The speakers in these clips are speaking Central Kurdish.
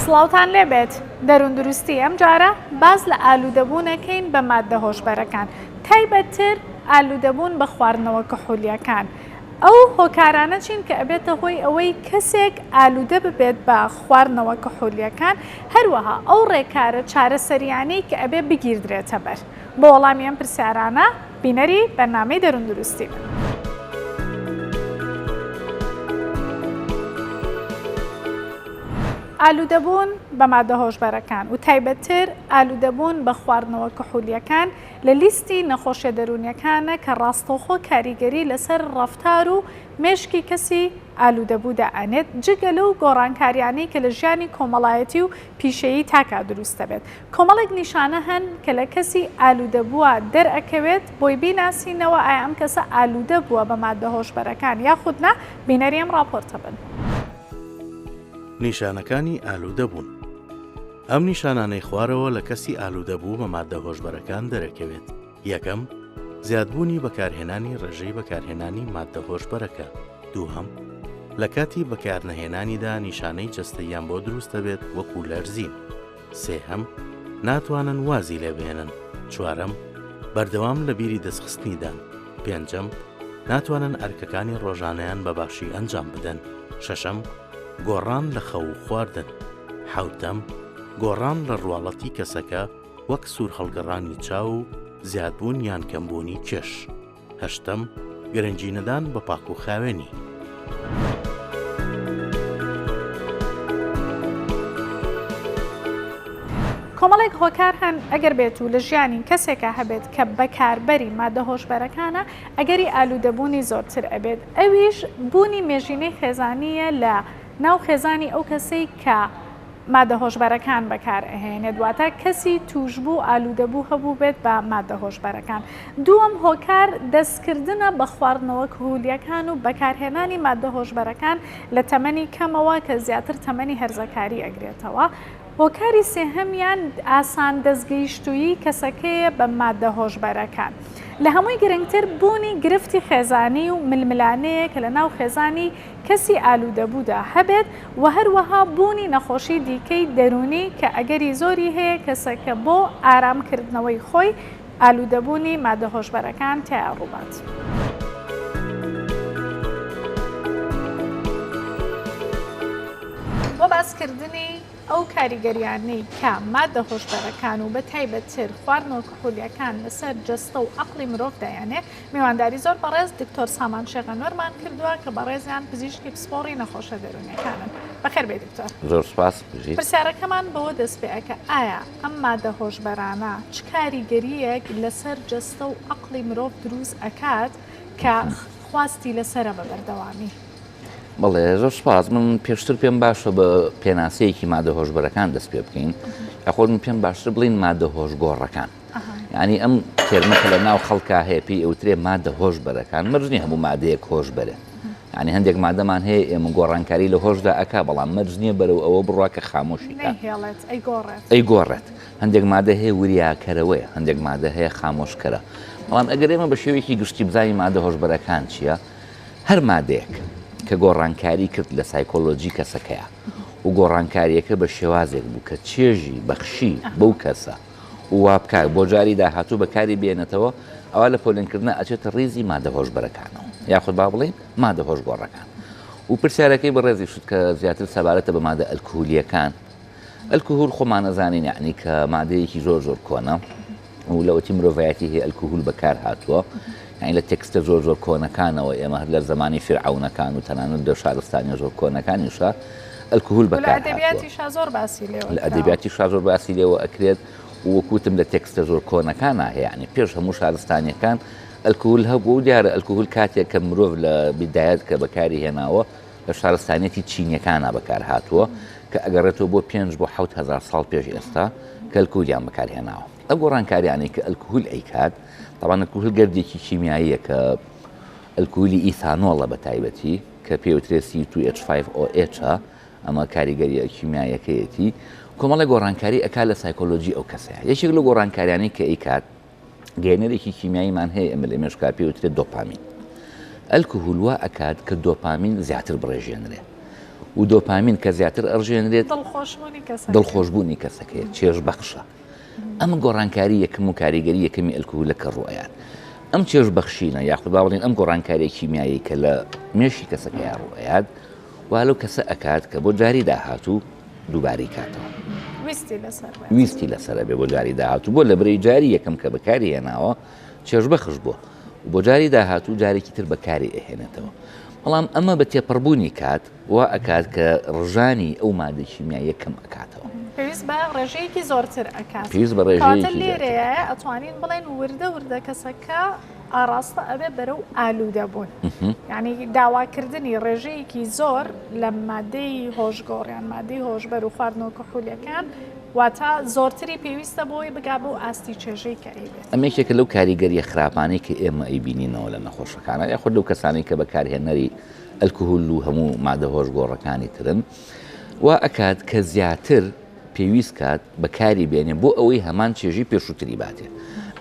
سڵاوتان لێبێت دەرووندروستی ئەمجارە باس لە ئالوودەبوونەکەین بە ماددە هۆشبەرەکان تایبەتتر ئالوودەبوون بە خواردنەوە کحولیەکان ئەو هۆکارانە چین کە ئەبێتە هۆی ئەوەی کەسێک ئالوودە ببێت بە خواردنەوە کحولیەکان هەروەها ئەو ڕێکارە چارەسەریانەی کە ئەبێ بگیردرێتە بەر بۆ وەڵامی ئەم پرسیارانە بینەری بەرنامەی دەرووندروستی بن. ئالوودەبوون بە مادە هۆشبەرەکان و تایبەتتر ئالوودەبوون بە خواردنەوە کحولییەکان لە لیستی نەخۆشیە دەروونیەکانە کە ڕاستەوخۆ کاریگەری لەسەر ڕەفتار و مێشکی کەسی ئالوودەبوو دائەنێت، جگە لەو گۆڕانکاریانەی کە لە ژیانی کۆمەڵایەتی و پیشەیی تاکا دروست دەبێت. کۆمەڵێک نیشانە هەن کە لە کەسی ئالوودەبووە دەرئەکەوێت، بۆی بیناسینەوە ئایا ئەم کەسە ئالوودە بووە بە ماددە هۆشبەرەکان یاخود نا، بینەری ئەم ڕاپۆرتە بن. نیشانەکانی ئالوودەبوون، ئەم نیشانانەی خوارەوە لە کەسی ئالوودەبوو بە ماددە هۆشبەرەکان دەرەکەوێت، یەکەم، زیادبوونی بەکارهێنانی ڕێژەی بەکارهێنانی ماددە هۆشبەرەکە. دووهەم، لە کاتی بەکارنەهێنانیدا نیشانەی جەستەییان بۆ دروست دەبێت وەکو لەرزین. سێهەم، ناتوانن وازی لێ بهێنن. چوارەم، بەردەوام لە بیری دەستخستنیدان. پێنجەم، ناتوانن ئەرکەکانی ڕۆژانەیان بە باشی ئەنجام بدەن. شەشەم، گۆڕان لە خەو و خواردن. حەوتەم، گۆڕان لە ڕواڵەتی کەسەکە وەک سوورهەڵگەڕانی چاو و زیادبوون یان کەمبوونی کێش. هەشتەم، گرنگی نەدان بە پاک و خاوێنی. کۆمەڵێک هۆکار هەن ئەگەر بێت و لە ژیانی کەسێکا هەبێت کە بەکاربەری مادە هۆشبەرەکانە ئەگەری ئالوودەبوونی زۆرتر ئەبێت ئەویش بوونی مێژینەی خێزانییە لە ناو خێزانی ئەو کەسەی کە مادە هۆشبەرەکان بەکار ئەهێنێت واتە کەسی توشبوو ئالوودەبوو هەبووبێت بە مادە هۆشبەرەکان. دووەم هۆکار دەستکردنە بە خواردنەوە کهولیەکان و بەکارهێنانی مادە هۆشبەرەکان لە تەمەنی کەمەوە کە زیاتر تەمەنی هەرزەکاری ئەگرێتەوە. هۆکاری سێهەمیان ئاسان دەستگەیشتوویی کەسەکەیە بە مادە هۆشبەرەکان. لە هەمووی گرنگتر بوونی گرفتی خێزانی و ململانێیە کە لە ناو خێزانی کەسی ئالوودەبوودا هەبێت و هەروەها بوونی نەخۆشی دیکەی دەروونی کە ئەگەری زۆری هەیە کەسەکە بۆ ئارامکردنەوەی خۆی ئالوودەبوونی مادە هۆشبەرەکان تیا ڕووبات. بۆ باسکردنی ئەو کاریگەریانەی کە مادە هۆشبەرەکان و بە تایبەتتر خواردنەوە کحولیەکان لەسەر جەستە و عەقڵی مرۆڤ دایانێ، میوانداری زۆر بەڕێز دکتۆر سامان شێخ ئەنوەرمان کردووە کە بەڕێزیان پزیشکی پسپۆڕی نەخۆشە دەروونیەکانن. بەخێر بێی دکتۆر. زۆر سوپاس بژیت. پرسیارەکەمان بەوە دەست پێ ئەکا ئایا ئەم مادە هۆشبەرانە چ کاریگەرییەک لەسەر جەستە و عەقڵی مرۆڤ دروست ئەکات کە خواستی لەسەرە بە بەردەوامی؟ بەڵێ زۆر سوپاس. من پێشتر پێم باشە بە پێناسەیەکی مادە هۆشبەرەکان دەست پێ بکەین. یاخۆ من پێم باشتر بڵین مادە هۆشگۆڕەکان. یعنی ئەم تێرمە کە لە ناو خەڵکا هەیە پێی ئەوترێ مادە هۆشبەرەکان، مەرج نییە هەموو مادەیەک هۆشبەرێ. یعنی هەندێک مادەمان هەیە ئێمە گۆڕانکاری لە هۆشدا ئەکا، بەڵام مەرج نییە بەرەو ئەوە بڕوا کە خامۆشی کا. نەیهێڵێت، ئەیگۆڕێت. ئەیگۆڕێت. هەندێک مادە هەیە وریاکەرەوەیە، هەندێک مادە هەیە خامۆشکەرە. بەڵام ئەگەر ئێمە بە شێوەیەکی گشتی بزانین مادە هۆشبەرەکان چییە، هەر مادەیەک کە گۆڕانکاری کرد لە سایکۆلۆجی کەسەکەیا و گۆڕانکارییەکە بە شێوازێک بوو کە چێژی بەخشی بەو کەسە و وا بکات بۆ جاری داهاتوو بەکاری بێنێتەوە، ئەوا لە پۆلێنکردنا ئەچێتە ڕیزی مادە هۆشبەرەکانەوە یاخود با بڵێین مادە هۆشگۆڕەکان. و پرسیارەکەی بەڕێزیشت کە زیاتر سەبارەتە بە مادە ئەلکهولییەکان، ئەلکهول خۆمان ئەزانین یەعنی کە مادەیەکی زۆر زۆر کۆنە و لەوەتی مرۆڤایەتی هەیە ئەلکهول بەکار هاتووە یعنی لە تێکستە زۆر زۆر کۆنەکانەوە ئێمە هەر لە زمانی فیرعەونەکان و تەنانەت لە شارستانیە زۆر کۆنەکانیشا ئەلکهول لە بەکار هاتووە. ئەدەبیاتیشا زۆر باسی لێوە لە کراوە. ئەدەبیاتیشا زۆر باسی لێوە ئەکرێت و وەک وتم لە تێکستە زۆر کۆنەکانا هەیە یعنی پێش هەموو شارستانیەکان ئەلکهول هەبوو و دیارە ئەلکهول کاتێک کە مرۆڤ لە بیدایەت کە بەکاری هێناوە لە شارستانیەتی چینیەکانا بەکار هاتووە کە ئەگەڕێتەوە بۆ پێنج بۆ 7000 ساڵ پێش ئێستا کە ئەلکهولیان بەکار هێناوە. ئەو گۆڕانکاریانەی کە ئەلکهول ئەیکات، تەبعەن ئەلکهول گەردێکی کیمیاییە کە ئەلکهولی ئیثانۆڵە بە تایبەتی کە پێی وترێ C2H5OH ئەمە کاریگەریە کیمیاییەکەیەتی، کۆمەڵێک گۆڕانکاری ئەکات لە سایکۆلۆجی ئەو کەسەیە. یەکێک لەو گۆڕانکاریانەی کە ئەیکات گەیەنەرێکی کیمیاییمان هەیە ئێمە لە مێشکا پێی وترێت دۆپامین. ئەلکهول وا ئەکات کە دۆپامین زیاتر بڕێژێنرێ. و دۆپامین کە زیاتر ئەڕژێنرێت دڵخۆشبوونی کەسەکەیە چێژ بەخشە ئەمە گۆڕانکاری یەکەم و کاریگەری یەکەمی ئەلکهولە کە ڕوئەیات ئەم چێژ بەخشینە یاخود با بڵێین ئەم گۆڕانکاریە کیمیایی کە لە مێشکی کەسەکەیا ڕوئەیات وا لەو کەسە ئەکات کە بۆ جاری داهاتوو دووبارەی کاتەوە. ویستی لەسەر بێت. ویستی لەسەر بێ بۆ جاری داهاتوو بۆ لەبرەی جاری یەکەم کە بەکاری هێناوە چێژبەخش بووە و بۆ جاری داهاتوو جارێکی تر بەکاری ئەهێنێتەوە. بەڵام ئەمە بە تێپەڕبوونی کات وا ئەکات کە ڕژانی ئەو مادە کیمیاییە کەم ئەکاتەوە. پێویست بە ڕێژەیەکی زۆرتر ئەکات. پێویست بە ڕێژەیەکی زیاتر. کەواتە لێرەیە ئەتوانین بڵێین وردە وردە کەسەکە ئاڕاستە ئەبێ بەرەو ئالوودەبوون. یانی داواکردنی ڕێژەیەکی زۆر لە مادەی هۆشگۆڕ یان مادەی هۆشبەر و خواردنەوە کحولیەکان واتە زۆرتری پێویستە بۆی بگا بەو ئاستی چێژەی کە ئەیبێت. ئەمە یەکێکە لەو کاریگەرییە خراپانەی کە ئێمە ئەیبینینەوە لە نەخۆشەکانە یاخود لەو کەسانەی کە بەکارهێنەری ئەلکهول و هەموو مادە هۆشگۆڕەکانی ترن وا ئەکات کە زیاتر پێویست کات بەکاری بێنێ بۆ ئەوەی هەمان چێژی پێشووتری باتێ.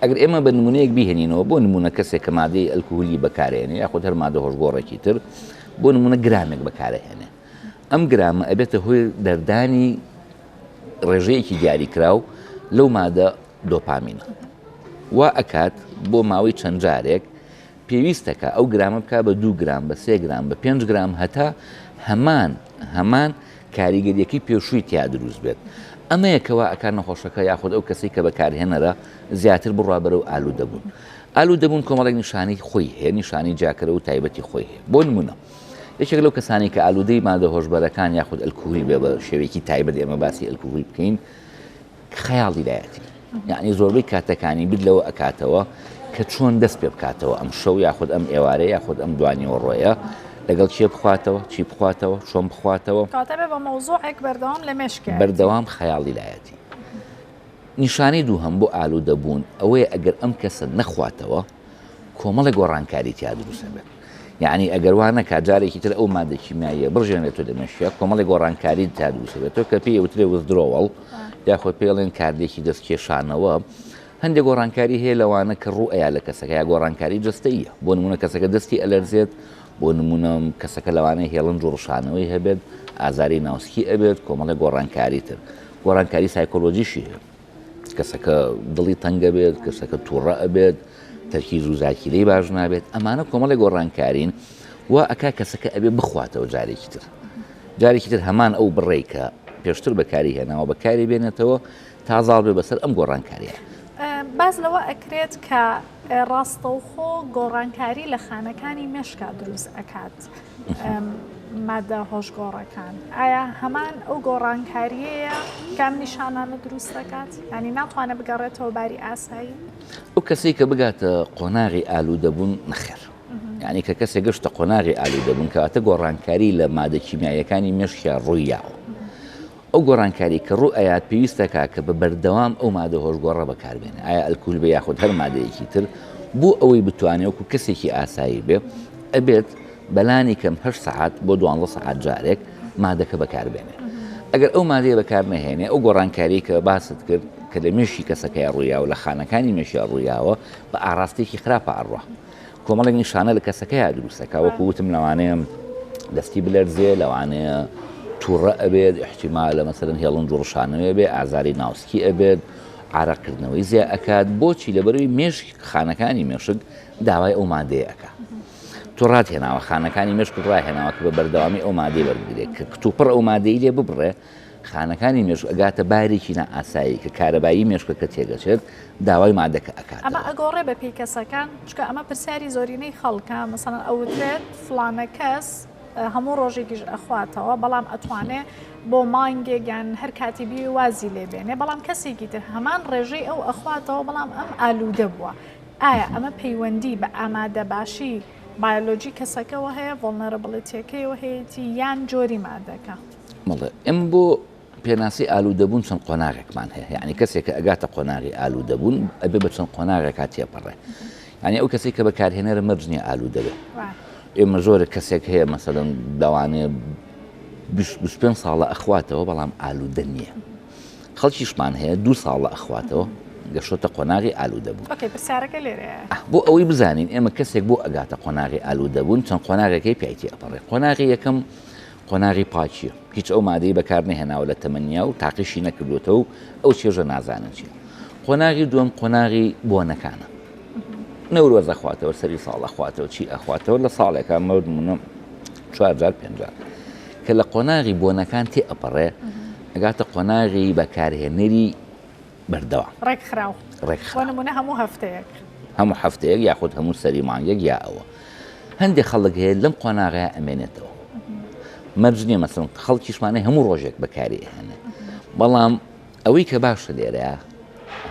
ئەگەر ئێمە بە نمونەیەک بیهێنینەوە بۆ نمونە کەسێک کە مادەی ئەلکهولی بەکارێنێ یاخود هەر مادە هۆشگۆڕێکی تر بۆ نمونە گرامێک بەکارەهێنێ ئەم گرامە ئەبێتە هۆی دەردانی ڕێژەیەکی دیاریکراو لەو مادە دۆپامینە وا ئەکات بۆ ماوەی چەند جارێک پێویستەکە ئەو گرامە بکا بە دوو گرام بە سێ گرام بە پێنج گرام هەتا هەمان هەمان کاریگەریەکەی پێشووی تیا دروست بێت ئەمەیە کەوا ئەکا نەخۆشەکە یاخود ئەو کەسەی کە بەکارهێنەرە زیاتر بڕوا بەرەو ئالوودەبوون ئالوودەبوون کۆمەڵێک نیشانەی خۆی هەیە نیشانەی جیاکەرەوە و تایبەتی خۆی هەیە بۆ نمونە یەکێک لەو کەسانی کە ئالوودەی مادە هۆشبەرەکان یاخود ئەلکهول بێ بە شێوەیەکی تایبەت ئێمە باسی ئەلکهول بکەین خەیاڵی لایەتی یەعنی زۆربەی کاتەکانی بیر لەوە ئەکاتەوە کە چۆن دەست پێ بکاتەوە ئەم شەو یاخود ئەم ئێوارە یاخود ئەم دوانیوەڕۆیە لەگەڵ کێ بخواتەوە چی بخواتەوە چۆن بخواتەوە. کەواتە بێ بە مەوزوعێک بەردەوام لە مێشکیایەتی. بەردەوام خەیاڵی لایەتی. نیشانەی دووهەم بۆ ئالوودەبوون ئەوەیە ئەگەر ئەم کەسە نەخواتەوە کۆمەڵێک گۆڕانکاری تیا دروست ئەبێت. یەعنی ئەگەر وا نەکات جارێکی تر ئەو مادە کیمیاییە بڕژێنرێتەوە لە مێشکیا کۆمەڵێک گۆڕانکاری تیا دروست ئەبێتەوە کە پێی ئەوترێ withdrawal یاخود پێی ئەڵێن کارلێکی دەستکێشانەوە هەندێک گۆڕانکاری هەیە لەوانە کە ڕوو ئەیا لە کەسەکە یا گۆڕانکاری جەستەییە بۆ نمونە کەسەکە دەستی ئەلەرزێت بۆ نمونە کەسەکە لەوانەیە هێڵنج و ڕشانەوەی هەبێت ئازاری ناوسکی ئەبێت کۆمەڵێک گۆڕانکاری تر گۆڕانکاری سایکۆلۆژیشی هەیە کەسەکە دڵی تەنگە بێت کەسەکە تووڕە ئەبێت تەرکیز و زاکیرەی باش نابێت ئەمانە کۆمەڵی گۆڕانکارین و ئەکا کەسەکە ئەبێ بخواتەوە جارێکی تر جارێکی تر هەمان ئەو بڕێی کە پێشتر بەکاری هێناوە بەکاری بێنێتەوە تا زاڵ بێ بەسەر ئەم گۆڕانکاریە. باس لەوە ئەکرێت کە ڕاستەوخۆ گۆڕانکاری لە خانەکانی مێشکا دروست ئەکات مادە هۆشگۆڕەکان ئایا هەمان ئەو گۆڕانکاریەیە کە ئەم نیشانانە دروست دەکات ینی ناتوانێت بگەڕێتەوە باری ئاسایی؟ ئەو کەسەی کە بگاتە قۆناغی ئالوودەبوون نەخێر یعنی کە کەسێک گەشتە قۆناغی ئالوودەبوون کەواتە گۆڕانکاری لە مادە کیمیاییەکانی مێشکیا ڕووی یاوە ئەو گۆڕانکاری کە ڕوو ئەیات پێویست دەکات کە بە بەردەوام ئەو مادە هۆشگۆڕە بەکاربێنێ ئایا ئەلکهول بێ یاخود هەر مادەیەکی تر بۆ ئەوەی بتوانێ وەکو کەسێکی ئاسایی بێ ئەبێت بەلانی کەم هەشت سەعات بۆ دوانزە سەعات جارێک مادەکە بەکاربێنێ ئەگەر ئەو مادەیە بەکار نەهێنێ ئەو گۆڕانکاری کە باست کرد کە لە مێشکی کەسەکەی ڕوویاوە لە خانەکانی مێشیا ڕوویاوە بە ئاراستەیەکی خراپە ئەڕوا کۆمەڵێک نیشانە لە کەسەکەیا دروست ئەکا وەکو وتم لەوانەیە دەستی بلەرزێ لەوانەیە تووڕە ئەبێت احتیمالە مەسەلەن هێڵنج و ڕشانەوەی بێ ئازاری ناوسکی ئەبێت عارەقکردنەوەی زیا ئەکات بۆچی لەبەرەوەی مێشک خانەکانی مێشک داوای ئەو مادەیە ئەکا تۆ ڕات هێناوە خانەکانی مێشکت ڕاهێناوە کە بە بەردەوامی ئەو مادەی وەربگرێت کە کتوپڕ ئەو مادەی لێ ببڕێ خانەکانی مێشک ئەگاتە بارێکی نائاسایی کە کارەبایی مێشکەکە تێگەچێت داوای مادەکە ئەکاتەوە. ئەمە ئەگۆڕێ بە پێی کەسەکان چونکە ئەمە پرسیاری زۆرینەی خەڵکە مەسەڵەن ئەوترێت فڵانە کەس هەموو ڕۆژێکیش ئەخواتەوە بەڵام ئەتوانێ بۆ مانگێک یان هەر کاتی بی وازی لێ بێنێ بەڵام کەسێکی تر هەمان ڕێژەی ئەو ئەخواتەوە بەڵام ئەم ئالوودە بووە ئایا ئەمە پەیوەندی بە ئامادەباشی بایۆلۆجی کەسەکەوە هەیە vulnerability ەکەیەوە هەیەتی یان جۆری مادەکە؟ بەڵێ ئێمە بۆ پێناسەی ئالوودەبوون چەند قۆناغێکمان هەیە یعنی کەسێک کە ئەگاتە قۆناغی ئالوودەبوون ئەبێ بە چەند قۆناغێکا تێپەڕێ یعنی ئەو کەسێک کە بەکارهێنەرە مەرج نییە ئالوودە بێ ئێمە زۆرە کەسێک هەیە مەسەلەن لەوانەیە 25 ساڵە ئەخواتەوە بەڵام ئالوودە نییە خەڵکیشمان هەیە دوو ساڵە ئەخواتەوە گەشتۆتە قۆناغی ئالوودەبوون. ئۆکەی پرسیارەکە لێرەیە. بۆ ئەوەی بزانین ئێمە کەسێک بۆ ئەگاتە قۆناغی ئالوودەبوون چەند قۆناغێک هەیە پیای تێئەپەڕێ قۆناغی یەکەم. قۆناغی پاکیە هیچ ئەو مادەی بەکار نەهێناوە لە تەمەنیا و تاقیشی نەکردوێتەوە و ئەو چێژە نازانن چیە. قۆناغی دووەم قۆناغی بۆنەکانە. نەورۆز ئەخواتەوە سەری ساڵ ئەخواتەوە چی ئەخواتەوە لە ساڵێکا مەودمونە چوار جار پێنج جار کە لە قۆناغی بۆنەکان تێ ئەپەڕێ ئەگاتە قۆناغی بەکارهێنەری بەردەوام ڕێکخراو ڕێکخراو بۆ نمونە هەموو هەفتەیەک هەموو هەفتەیەک یاخود هەموو سەری مانگێک یا ئەوە هەندێک خەڵک هەیە لەم قۆناغەیە ئەمێنێتەوە مەرج نییە مەسەڵەن خەڵکیشمانەی هەموو ڕۆژێک بەکاری ئەهێنێ بەڵام ئەوەی کە باشە لێرەیە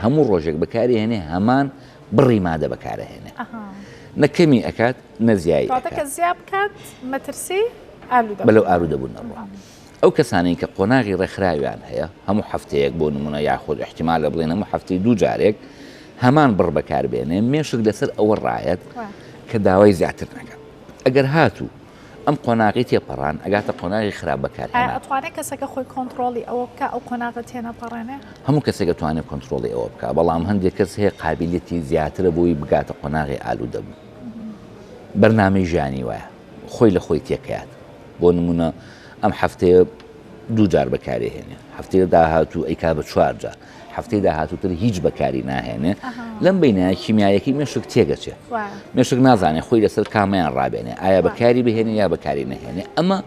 هەموو ڕۆژێک بەکاری هێنێ هەمان بڕی مادە بەکارەهێنێ نە کەمی ئەکات نە زیایی کە زیا بکات مەترسی ئالوودە بەلەو ئالوودەبوون نەڕوە ئەو کەسانەی کە قۆناغی ڕێکخراویان هەیە هەموو هەفتەیەک بۆ نمونە یاخود احتیمالە بڵێن هەموو هەفتەی دوو جارێک هەمان بڕ بەکاربێنێ مێشک لەسەر ئەوە ڕایەت کە داوای زیاتر نەکات ئەگەر هاتوو ئەم قۆناغەی تێپەڕان ئەگاتە قۆناغی خراپ بەکارهێنان. ئایا ئەتوانێ کەسەکە خۆی کۆنتڕۆڵی ئەوە بکا ئەو قۆناغە تێنەپەڕێنێ؟ هەموو کەسێک ئەتوانێ کۆنتڕۆڵی ئەوە بکا بەڵام هەندێک کەس هەیە قابیلیەتی زیاترە بۆی بگاتە قۆناغی ئالوودەبوون بەرنامەی ژیانی وایە خۆی لە خۆی تێکەیات بۆ نمونە ئەم هەفتەیە دوو جار بەکاری هێنێ هەفتەی داهاتوو ئەیکا بە چوار جار هەفتەی داهاتووتر هیچ بەکاری ناهێنێ لەم بینایە کیمیایەکەی مێشک تێگەچێ مێشک نازانێ خۆی لەسەر کامیان ڕابێنێ ئایا بەکاری بهێنێ یا بەکاری نەهێنێ ئەمە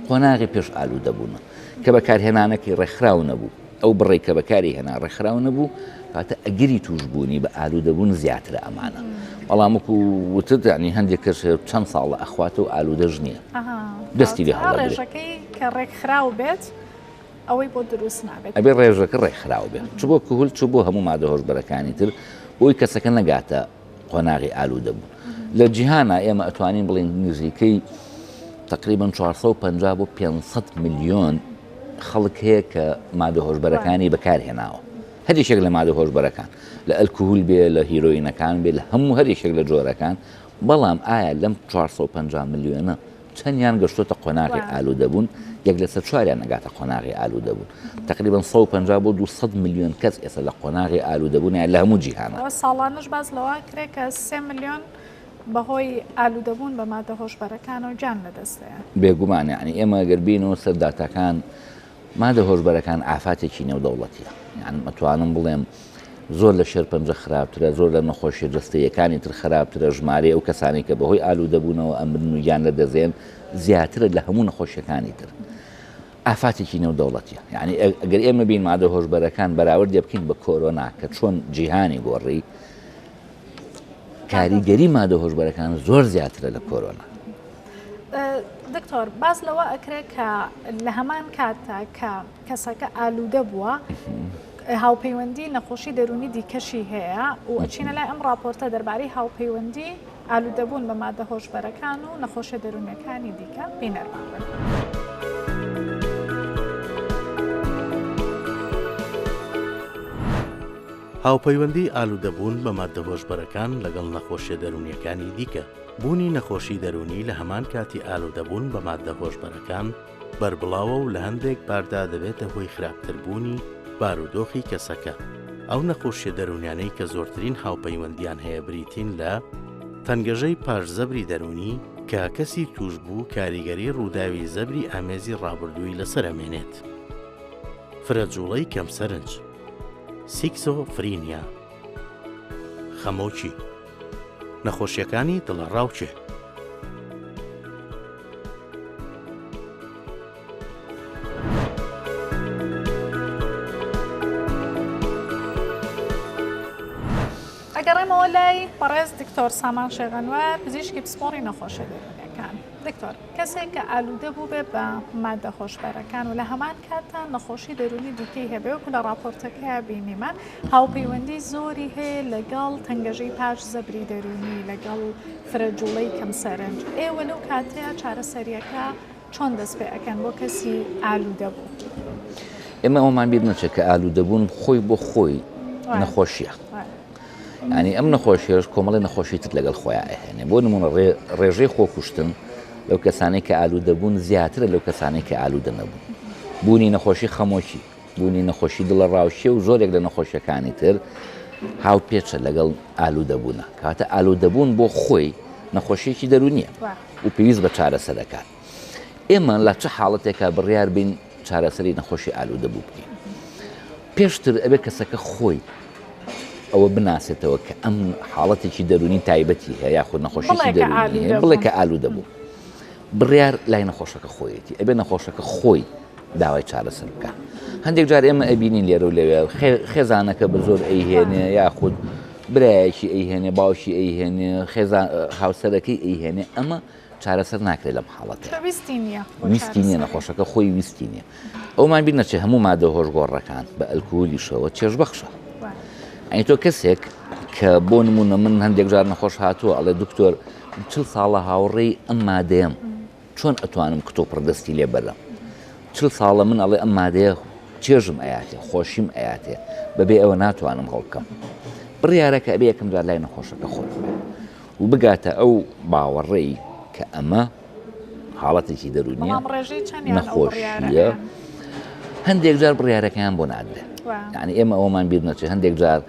قۆناغی پێش ئالوودەبوونە کە بەکارهێنانەکەی ڕێکخراو نەبوو ئەو بڕێک کە بەکاری هێنا ڕێکخراو نەبوو کاتە ئەگەری توشببوونی بە ئالوودەبوون زیاترە ئەمانە بەڵام وەکو وتت ینی هەندێک کەس چەند ساڵە ئەخواتە و ئالوودەش نییە دەستی لێ هەڵڕێژەکەی کە ڕێکخراو بێت ئەوەی بۆ دروست نابێت. ئەبێ ڕێژەکە ڕێکخراو بێت چ بۆ کهول چ بۆ هەموو مادە هۆشبەرەکانی تر بۆی کەسەکە نەگاتە قۆناغی ئالوودەبوون. لە جیهانا ئێمە ئەتوانین بڵێین نزیکەی تقریبا 450 بۆ 500 ملیۆن خەڵک هەیە کە مادە هۆشبەرەکانی بەکارهێناوە. هەر یەکێک لە مادە هۆشبەرەکان لە ئەلکهول بێ لە هیرۆینەکان بێ لە هەموو هەر یەکێک لە جۆرەکان بەڵام ئایا لەم 450 ملیۆنە چەندیان گەشتۆتە قۆناغی ئالوودەبوون، یەک لەسەر چواریان ئەگاتە قۆناغی ئالوودەبوون. تەقریبەن 150 بۆ 200 ملیۆن کەس ئێستا لە قۆناغی ئالوودەبوونایە لە هەموو جیهانا. ساڵانەش باس لەوە ئەکرێ کە سێ ملیۆن بەهۆی ئالوودەبوون بە مادە هۆشبەرەکانەوە گیان لەدەست دەیەن. بێگومان یەعنی ئێمە گەر بێینەوە سەر داتاکان مادە هۆشبەرەکان ئافاتێکی نێودەوڵەتیە یان ئەتوانم بڵێم زۆر لە شێرپەنجە خراپترە زۆر لە نەخۆشیە جەستەیەکانی تر خراپترە ژمارەی ئەو کەسانی کە بەهۆی ئالوودەبوونەوە ئەمرن و گیان لە دەزێن زیاترە لە هەموو نەخۆشیەکانی تر ئافاتێکی نێودەوڵەتیە یعنی ئەگەر ئێمە بین مادە هۆشبەرەکان بەراوردێ بکەین بە کۆرۆنا کە چۆن جیهانی گۆڕی کاریگەری مادە هۆشبەرەکان زۆر زیاترە لە کۆرۆنا. دکتۆر باس لەوە ئەکرێ کە لە هەمان کاتدا کە کەسەکە ئالوودە بووە هاوپەیوەندی نەخۆشی دەروونی دیکەشی هەیە و ئەچینە لای ئەم راپۆرتە دەربارەی هاوپەیوەندی ئالوودەبوون بە مادە هۆشبەرەکان و نەخۆشیە دەروونیەکانی دیکە بینەرمان بن. هاوپەیوەندی ئالوودەبوون بە ماددە هۆشبەرەکان لەگەڵ نەخۆشیە دەروونیەکانی دیکە. بوونی نەخۆشی دەروونی لە هەمان کاتی ئالوودەبوون بە ماددە هۆشبەرەکان بەربڵاوە و لە هەندێک باردا دەبێتە هۆی خراپتربوونی بارودۆخی کەسەکە. ئەو نەخۆشیە دەروونیانەی کە زۆرترین هاوپەیوەندیان هەیە بریتین لە، تەنگەژەی پاش زەبری دەروونی، کە کەسی تووشبوو کاریگەری ڕووداوی زەبری ئامێزی ڕابردووی لەسەر ئەمێنێت. فرەجووڵەی کەم سەرنج. سیکسۆفرینیا. خەمۆکی. نەخۆشیەکانی دڵەڕاوکێ. ئەگەڕێمەوە لای بەڕێز دکتۆر سامان شێخ ئەنوەر پزیشکی پسپۆڕی نەخۆشیە دەروونیەکان. دکتۆر کەسێک کە ئالوودە بووبێ بە مادە هۆشبەرەکان و لە هەمان کاتدا نەخۆشی دەروونی دیکەی هەبێ وەکو لە ڕاپۆرتەکەیا بینیمان هاوپەیوەندی زۆری هەیە لەگەڵ تەنگەژەی پاش زەبری دەروونی لەگەڵ فرە جوڵەی کەم سەرنج ئێوە لەو کاتەیا چارەسەریەکە چۆن دەست پێ ئەکەن بۆ کەسی ئالوودە بوو؟ ئێمە ئەومان بیر نەچێت کە ئالوودەبوون خۆی بۆ خۆی نەخۆشیە ینی ئەم نەخۆشیەش کۆمەڵی نەخۆشی تر لەگەڵ خۆیان ئەهێنێ بۆ نمونە ڕێژەی خۆکوشتن لەو کەسانەی کە ئالوودەبوون زیاترە لەو کەسانەی کە ئالوودە نەبوون بوونی نەخۆشی خەمۆکی بوونی نەخۆشی دڵەڕاوکێ و زۆرێک لە نەخۆشیەکانی تر هاوپێچە لەگەڵ ئالوودەبوونە کاتە ئالوودەبوون بۆ خۆی نەخۆشیەکی دەرونیە و پێویست بە چارەسەر دەکات. ئێمە لە چ حاڵەتێکا بڕیار بین چارەسەری نەخۆشی ئالوودەبوو بکەین؟ پێشتر ئەبێ کەسەکە خۆی ئەوە بناسێتەوە کە ئەم حاڵەتێکی دەروونی تایبەتی هەیە یاخود نەخۆشیی دەروونی هەیە بڵێ کە ئالوودە بوو. بڕیار لای نەخۆشەکە خۆیەتی ئەبێ نەخۆشەکە خۆی داوای چارەسەر بکە. هەندێک جار ئێمە ئەبینین لێرە و لەوێ خێزانەکە بە زۆر ئەیهێنێ یاخود برایەکی ئەیهێنێ باوکی ئەیهێنێ خێزان هاوسەرەکەی ئەیهێنێ ئەمە چارەسەر ناکرێت لەم حاڵەتە. ویستی نییە. ویستی نییە نەخۆشەکە خۆی ویستی نییە. ئەومان بیر نەچێت هەموو مادە هۆشگۆڕەکان بە ئەلکولیشەوە چێژبەخشە. ئەی تۆ کەسێک کە بۆ نمونە من هەندێک جار نەخۆش هاتووە ئەڵێ دکتۆر چل ساڵە هاوڕێی ئەم مادەیەم چۆن ئەتوانم کتوپڕ دەستی لێ بەرم چل ساڵە من ئەڵێ ئەم مادەیە چێژم ئەیاتێ خۆشیم ئەیاتێ بەبێ ئەوە ناتوانم هەڵبکەم بڕیارەکە ئەبێ یەکەم جار لای نەخۆشەکە خۆی و بگاتە ئەو باوەڕەی کە ئەمە حاڵەتێکی دەروونیە نەخۆشیە هەندێک جار بڕیارەکەیان بۆ نادرێت یعنی ئێمە ئەومان بیر نەچێت هەندێک جار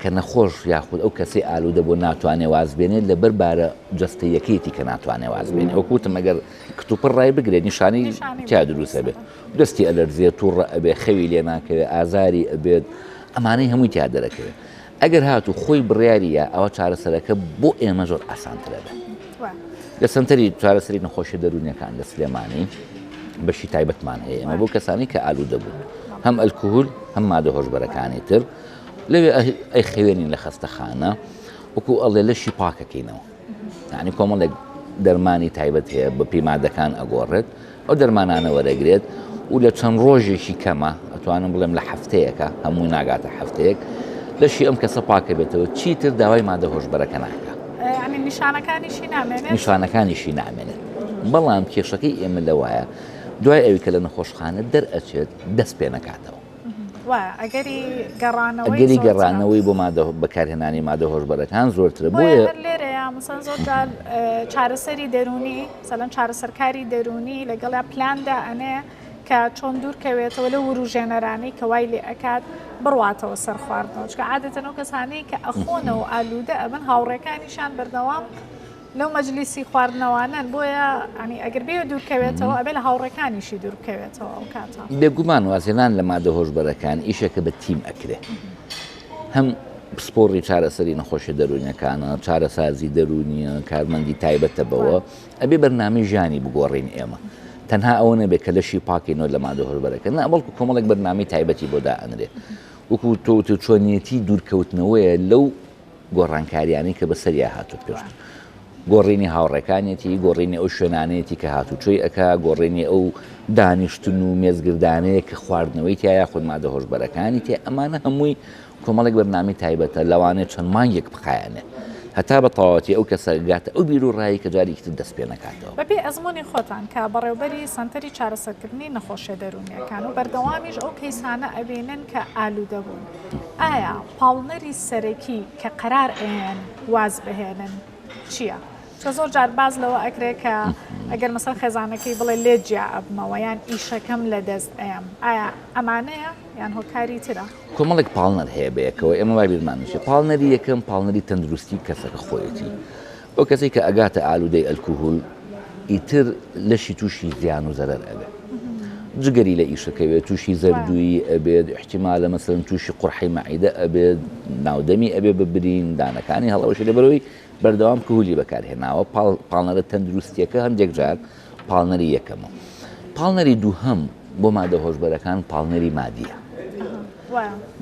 کە نەخۆش یاخود ئەو کەسەی ئالوودە بۆ ناتوانێ واز بێنێت لەبەر بارە جەستەیەکەیەتی کە ناتوانێ واز بێنێ وەکو وتم ئەگەر کتوپڕ ڕای بگرێت نیشانەی تیا دروست ئەبێت دەستی ئەلەرزێت تووڕە ئەبێ خەوی لێ ناکەوێت ئازاری ئەبێت ئەمانەی هەمووی تیا دەرەکەوێت ئەگەر هاتوو خۆی بڕیاری یا ئەوە چارەسەرەکە بۆ ئێمە زۆر ئاسانترە بێت لە سەنتەری چارەسەری نەخۆشیە دەروونیەکان لە سلێمانی بەشی تایبەتمان هەیە ئێمە بۆ کەسانی کە ئالوودە بوون هەم ئەلکوهول هەم مادە هۆشبەرەکانی تر لەوێ ئەیخەوێنین لە خەستەخانە وەکو ئەڵێ لەشی پاکەکەینەوە یعنی کۆمەڵێک دەرمانی تایبەت هەیە بە پێی مادەکان ئەگۆڕێت ئەو دەرمانانە وەرەگرێت و لە چەند ڕۆژێکی کەمە ئەتوانم بڵێم لە هەفتەیەکە هەموو ناگاتە هەفتەیەک لەشی ئەم کەسە پاکە بێتەوە چیتر داوای مادە هۆشبەرەکە ناکە نیشانەکانیشی نامێنێت نیشانەکانیشی نامێنێت بەڵام کێشەکەی ئێمە لەوایە دوای ئەوی کە لە نەخۆشخانە دەرئەچێت دەست پێ نەکاتەوە ئەگەری گەڕانەوەی ئەگەری گەڕانەوەی بۆ مادە بەکارهێنانی مادە هۆشبەرەکان زۆرترە بۆیە هەر لێرەیە مەسەن زۆر جار چارەسەری دەروونی مەسەلەن چارەسەرکاری دەروونی لەگەڵیا پلان دائەنێ کە چۆن دوورکەوێتەوە لەو وروژێنەرانەی کە وای لێ ئەکات بڕواتەوە سەر خواردنەوە چونکە عادەتەن ئەو کەسانەی کە ئەخۆنەوە ئالوودە ئەبن هاوڕێکانیشان بەردەوام لەو مەجلیسی خواردنەوانەن بۆیە ینی ئەگەر بێ دوورکەوێتەوە ئەبێ لە هاوڕێکانیشی دوورکەوێتەوە ئەو کاتە. بێگومان وازهێنان لە مادە هۆشبەرەکان ئیشێکە بە تیم ئەکرێ هەم پسپۆڕی چارەسەری نەخۆشیە دەروونیەکانە چارەسازی دەروونیە کارمەندی تایبەتە بەوە ئەبێ بەرنامەی ژیانی بگۆڕین ئێمە تەنها ئەوە نەبێت کە لەشی پاکەینەوە لە مادە هۆشبەرەکە نا بەڵکو کۆمەڵێک بەرنامەی تایبەتی بۆ دائەنرێ وەکو تۆ وتت چۆنیەتی دوورکەوتنەوەیە لەو گۆڕانکاریانەی کە بەسەریا هاتووە پێشتر گۆڕینی هاوڕێکانیەتی، گۆڕینی ئەو شوێنانەیەتی کە هاتوچۆی ئەکا، گۆڕینی ئەو دانیشتن و مێزگردانەیە کە خواردنەوەی تیا یاخود مادە هۆشبەرەکانی تیا، ئەمانە هەمووی کۆمەڵێک بەرنامەی تایبەتە لەوانەیە چەند مانگێک بخایەنێ هەتا بە تەواوەتی ئەو کەسە گاتە ئەو بیروڕایەی کە جارێکی تر دەست پێ نەکاتەوە. بەپێی ئەزموونی خۆتان کە بەڕێوبەری سەنتەری چارەسەرکردنی نەخۆشیە دەروونیەکان و بەردەوامیش ئەو کەیسانە ئەبینن کە ئالوودە بوون، ئایا پاڵنەری سەرەکی کە قەرار ئەیەن واز بهێنن چییە؟ چونکە زۆر جار باس لەوە ئەکرێ کە ئەگەر مەسەن خێزانەکەی بڵێ لێت جیا ئەبمەوە یان ئیشەکەم لە دەست ئەیەم ئایا ئەمانەیە یان هۆکاری ترە؟ کۆمەڵێک پاڵنەر هەیە بەیەکەوە ئێمە وا بیرمان نەچێت پاڵنەری یەکەم پاڵنەری تەندروستی کەسەکە خۆیەتی ئەو کەسەی کە ئەگاتە ئالوودەی ئەلکوهول ئیتر لەشی تووشی زیان و زەرەر ئەبێت جگەری لە ئیشەکەوێت تووشی زەردوویی ئەبێت احتیمالە مەسەلەن تووشی قورحەی مەعیدە ئەبێت ناودەمی ئەبێ بە برین دانەکانی هەڵەوەشێ لەبەرەوەی بەردەوام کهولی بەکارهێناوە پاڵنەرە تەندروستیەکە هەندێک جار پاڵنەری یەکەمە پاڵنەری دووهەم بۆ مادە هۆشبەرەکان پاڵنەری مادیە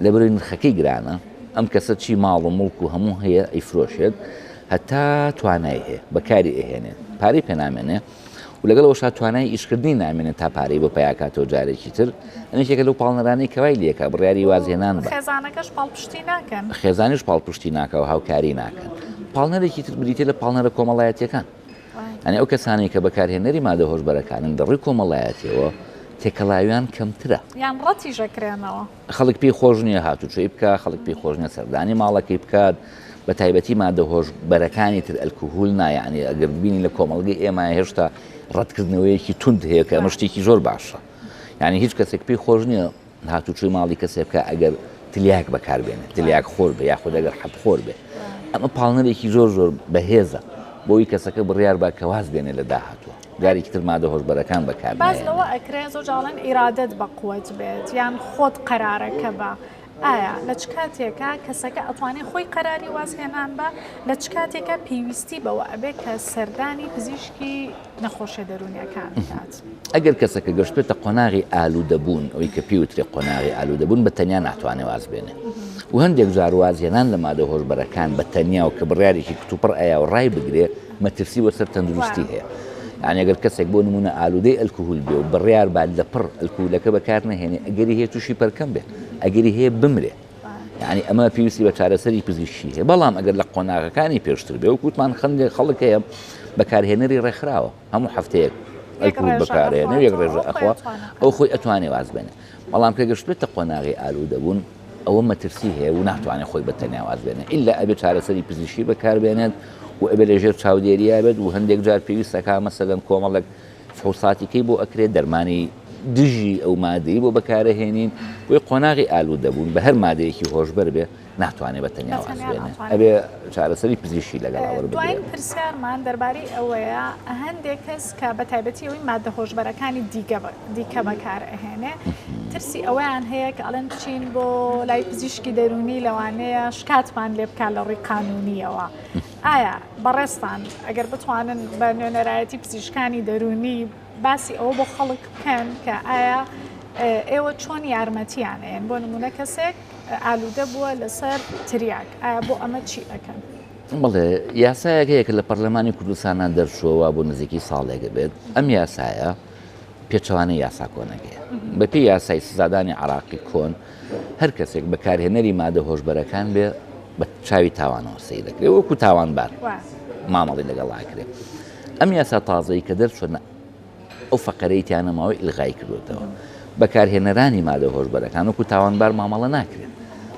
لەبەرەوەی نرخەکەی گرانە ئەم کەسە چی ماڵ و مڵک و هەموو هەیە ئەیفرۆشێت هەتا توانای هەیە بەکاری ئەهێنێت پارەی پێ نامێنێ و لەگەڵ ئەوەشا توانای ئیشکردنی نامێنێت تا پارەی بۆ پیاکاتەوە جارێکی تر ئەم یەکێکە لەو پاڵنەرانەی کەوای لێکا بڕیاری وازهێنان بە خێزانەکەش پاڵپشتی ناکەن خێزانیش پاڵپشتی ناکە و هاوکاری ناکەن پاڵنەرێکی تر بریتە لە پاڵنەرە کۆمەڵایەتیەکان یانی ئەو کەسانەی کە بەکارهێنەری مادە هۆشبەرەکانن لە ڕووی کۆمەڵایەتیەوە تێکەڵاویان کەمترە. یان ڕەتیش ئەکرێنەوە. خەڵک پێی خۆش نییە هاتوچۆی بکا، خەڵک پێی خۆش نییە سەردانی ماڵەکەی بکات، بە تایبەتی مادە هۆشبەرەکانی تر ئەلکهول نا، یانی ئەگەر ببینی لە کۆمەڵگەی ئێمە هێشتا ڕەتکردنەوەیەکی توند هەیە کە ئەمە شتێکی زۆر باشە. یانی هیچ کەسێک پێی خۆش نییە هاتوچۆی ماڵی کەسێ بکە ئەگەر تلیاک بەکاربێنێت تلیاک خۆر بێ یاخود ئەگەر حەب خۆر بێ ئەمە پاڵنەرێکی زۆر زۆر بەهێزە بۆی کەسەکە بڕیار بە کە واز بێنێ لە داهاتووە. جارێکی تر مادە هۆشبەرەکان بەکار باس لەوە ئەکرێ زۆر جار ئەڵێن ئیرادەت بە قوت بێت یان خۆت قەرارەکە بە ئایا لە چ کاتێکا کەسەکە ئەتوانێ خۆی قەراری وازهێنان بە لە چ کاتێکا پێویستی بەوە ئەبێ کە سەردانی پزیشکی نەخۆشیە دەروونیەکان بکات؟ ئەگەر کەسەکە گەشتبێتە قۆناغی ئالوودەبوون، ئەوەی کە پێی وترێ قۆناغی ئالوودەبوون بە تەنیا ناتوانێ واز بێنێ و هەندێک جار وازهێنان لە مادە هۆشبەرەکان بە تەنیا و کە بڕیارێکی کتوپڕ ئەیا و ڕای بگرێ مەترسی بۆ سەر تەندروستی هەیە. یانی ئەگەر کەسێک بۆ نموونە ئالوودەی ئەلکهول بێ و بڕیار بات لە پڕ ئەلکهولەکە بەکار نەهێنێ ئەگەری هەیە تووشی پەرکەم بێ، ئەگەری هەیە بمرێ. یانی ئەمە پێویستی بە چارەسەری پزیشکی هەیە. بەڵام ئەگەر لە قۆناغەکانی پێشتر بێ وەک وتمان هەندێک خەڵک هەیە بەکارهێنەری ڕێکخراوە هەموو هەفتەیەک ئەلکهول بەکارهێنێ و یەک ڕێژە ئەخوا ئەو خۆی ئەتوانێ واز بێنێ. بەڵام کە گەشتبێتە قۆناغی ئالوودەبوون ئەوە مەترسی هەیە و ناتوانێت خۆی بە تەنیا واز بێنێ ئیلا ئەبێ چارەسەری پزیشکی بەکاربێنێت و ئەبێ لەژێر چاودێریا بێت و هەندێک جار پێویستەکە مەسەلەن کۆمەڵێک فحوساتی کەی بۆ ئەکرێت دەرمانی دژی ئەو مادەی بۆ بەکارەهێنین بۆی قۆناغی ئالوودەبوون بە هەر مادەیەکی هۆشبەر بێ ناتوانێت بە تەنیا واز بێنێ ئەبێ چارەسەری پزیشکی لەگەڵا وەربگرێت. دواین پرسیارمان دەربارەی ئەوەیە هەندێک کەس کە بە تایبەتی ئەوەی مادە هۆشبەرەکانی دیگە دیکە بەکار ئەهێنێ ترسی ئەوەیان هەیە کە ئەڵێن بچین بۆ لای پزیشکی دەروونی لەوانەیە شکاتمان لێ بکات لە ڕووی قانونیەوە ئایا بەڕێزتان ئەگەر بتوانن بە نوێنەرایەتی پزیشکانی دەروونی باسی ئەوە بۆ خەڵک بکەن کە ئایا ئێوە چۆن یارمەتیان ئەیەن بۆ نمونە کەسێک ئالوودە بووە لەسەر تریاک ئایا بۆ ئەمە چی ئەکەن؟ بەڵێ یاسایەک هەیە کە لە پەرلەمانی کوردستانە دەرچووە وا بۆ نزیکی ساڵێک بێت ئەم یاسایە پێچەوانەی یاسا کۆنەکەیە بەپێی یاسای سزادانی عراقی کۆن هەر کەسێک بەکارهێنەری مادە هۆشبەرەکان بێ بە چاوی تاوانەوە سەیر دەکرێت وەکو تاوانبار مامەڵی لەگەڵ ئاکرێت ئەم یاسا تازەی کە دەرچوە ئەو فەقەرەی تیا نەماوە ئیلغای کردوێتەوە. بەکارهێنەرانی مادە هۆشبەرەکان وەکو تاوانبار مامەڵە ناکرێن.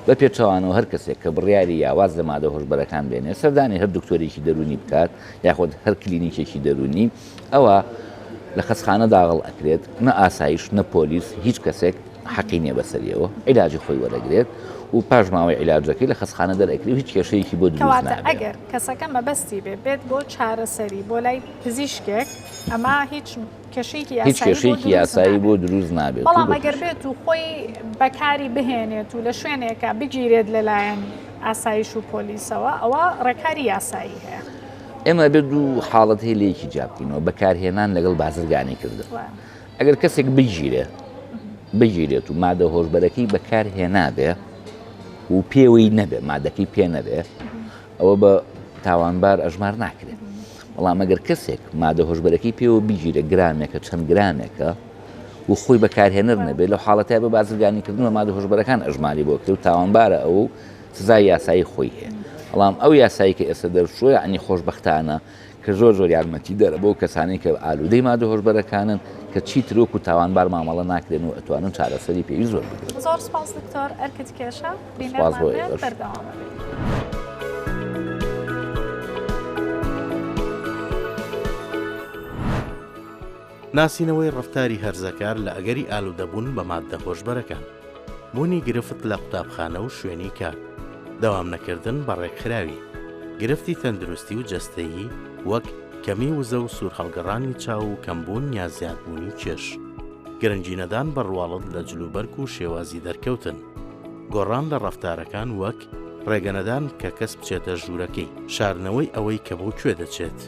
بە پێچەوانەوە هەر کەسێک کە بڕیاری یا واز لە مادە هۆشبەرەکان بێنێ سەردانی هەر دکتۆرێکی دەروونی بکات یاخود هەر کلینیکێکی دەروونی ئەوە لە خەستخانە داغڵ ئەکرێت نە ئاسایش نە پۆلیس هیچ کەسێک حەقی نیە بەسەریەوە عیلاجی خۆی وەرەگرێت و پاش ماوەی عیلاجەکەی لە خەستخانە دەرئەکرێ و هیچ کێشەیەکی بۆ دروست کەواتە نابێ. ئەگەر کەسەکە مەبەستی بێ بێت بۆ چارەسەری بۆ لای پزیشکێک ئەمە هیچ کێشەیەکی هیچ یاسایی بۆ کێشەیەکی دروست یاسایی بۆ نابێت. دروست نابێت و بەڵام بە ئەگەر بێت و خۆی بەکاری بهێنێت و لە شوێنێکا بگیرێت لەلایەن ئاسایش و پۆلیسەوە ئەوە ڕێکاری یاسایی هەیە. ئێمە ئەبێت دوو حاڵەت هەیە لەیەکی جیا بکەینەوە، بەکارهێنان لەگەڵ بازرگانی کردن. ئەگەر کەسێک بگیرێ بگیرێت و مادە هۆشبەرەکەی بەکار هێنابێ و پێوەی نەبێ مادەکەی پێ نەبێ ئەوە بە تاوانبار ئەژمار ناکرێت بەڵام ئەگەر کەسێک مادە هۆشبەرەکەی پێوە بگیرێ گرامێکە چەند گرامێکە و خۆی بەکارهێنەر نەبێت لەو حاڵەتای بە بازرگانیکردن بە مادە هۆشبەرەکان ئەژماری بۆ کرێ و تاوانبارە ئەو سزای یاسایی خۆی هەیە بەڵام ئەو یاسایی کە ئێستا دەرچووە یعنی خۆشبەختانە کە زۆر زۆر یارمەتیدەرە بۆ کەسانەی کە ئالوودەی مادە هۆشبەرەکانن کە چیتر وەکو تاوانبار مامەڵە ناکرێن و ئەتوانن چارەسەری پێویست وەربگرن. زۆر سوپاس دکتۆر ئەرکت کێشا سوپاس بۆ بینەرمان بێت ئێوەش. بەردەوام ئەبین. ناسینەوەی ڕەفتاری هەرزەکار لە ئەگەری ئالوودەبوون بە ماددە هۆشبەرەکان. بوونی گرفت لە قوتابخانە و شوێنی کار. دەوام نەکردن بە ڕێکخراوی. گرفتی تەندروستی و جەستەیی وەک کەمی وزە و سوورهەڵگەڕانی چاو و کەمبوون یا زیادبوونی کێش. گرنگی نەدان بە ڕواڵەت لە جلوبەرگ و شێوازی دەرکەوتن. گۆڕان لە ڕەفتارەکان وەک ڕێگەنەدان کە کەس بچێتە ژوورەکەی. شاردنەوەی ئەوەی کە بۆ کوێ دەچێت.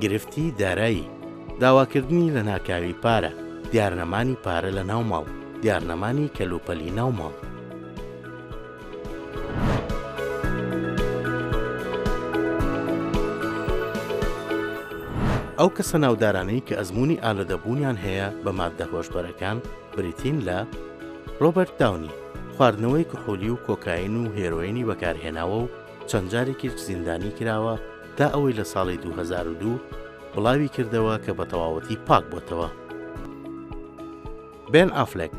گرفتی دارایی، داواکردنی لەناکاوی پارە، دیارنەمانی پارە لە ناو ماڵ، دیارنەمانی کەلوپەلی ناو ماڵ. ئەو کەسە ناودارانەی کە ئەزموونی ئالوودەبوونیان هەیە بە ماددە هۆشبەرەکان بریتین لە، ڕۆبەرت داونی، خواردنەوەی کحولی و کۆکاین و هێرۆینی بەکارهێناوە و چەند جارێکیش زیندانی کراوە تا ئەوەی لە ساڵی 2002 بڵاوی کردەوە کە بە تەواوەتی پاک بۆتەوە. بێن ئافلێک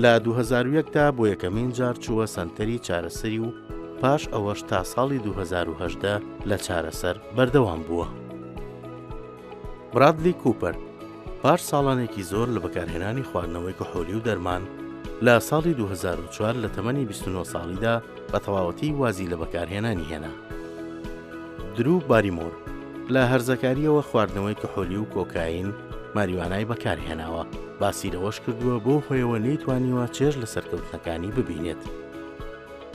لە 2001 دا بۆ یەکەمین جار چووە سەنتەری چارەسەری و پاش ئەوەش تا ساڵی 2018 لە چارەسەر بەردەوام بووە. برادلی کوپەر پاش ساڵانێکی زۆر لە بەکارهێنانی خواردنەوەی کحولی و دەرمان، لە ساڵی 2004 لە تەمەنی 29 ساڵیدا بە تەواوەتی وازی لە بەکارهێنانی هێنا. درو باریمۆر. لە هەرزەکارییەوە خواردنەوەی کحولی و کۆکاین، ماریوانای بەکارهێناوە، باسی لەوەش کردووە بەو هۆیەوە نەیتوانیوە چێژ لە سەرکەوتنەکانی ببینێت.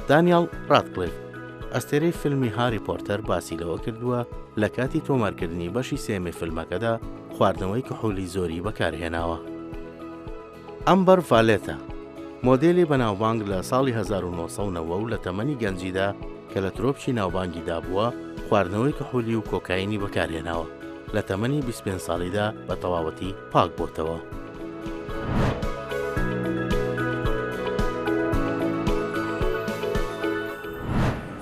دانیاڵ ڕادکلیف، ئەستێرەی فیلمی هاری پۆتەر باسی لەوە کردووە لە کاتی تۆمارکردنی بەشی سێیەمی فیلمەکەدا خواردنەوەی کحولی زۆری بەکارهێناوە. ئەمبەر ڤالێتا، مۆدێلی بەناوبانگ لە ساڵی 1990 و لە تەمەنی گەنجیدا کە لە ترۆپکی ناوبانگیدا بووە، خواردنەوەی کحولی و کۆکاینی بەکارهێناوە، لە تەمەنی 25 ساڵیدا بە تەواوەتی پاک بۆتەوە.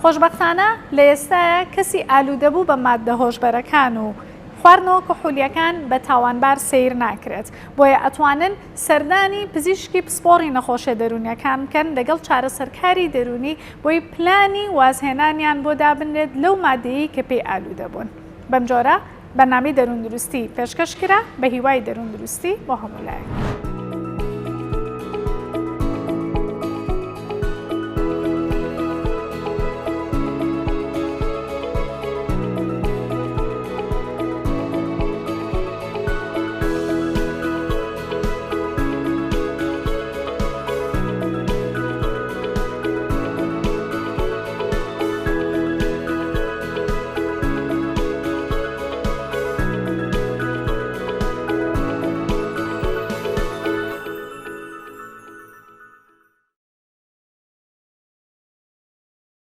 خۆشبەختانە لە ئێستایا کەسی ئالوودەبوو بە ماددە هۆشبەرەکان و خواردنەوە کحولیەکان بە تاوانبار سەیر ناکرێت، بۆیە ئەتوانن سەردانی پزیشکی پسپۆڕی نەخۆشیە دەروونیەکان بکەن لەگەڵ چارەسەرکاری دەروونی بۆی پلانی وازهێنانیان بۆ دابنرێت لەو مادەیەی کە پێی ئالوودە بوون. بەمجۆرە بەرنامەی دەرووندروستی پێشکەش کرا بە هیوای دەرووندروستی بۆ هەموو لایەک.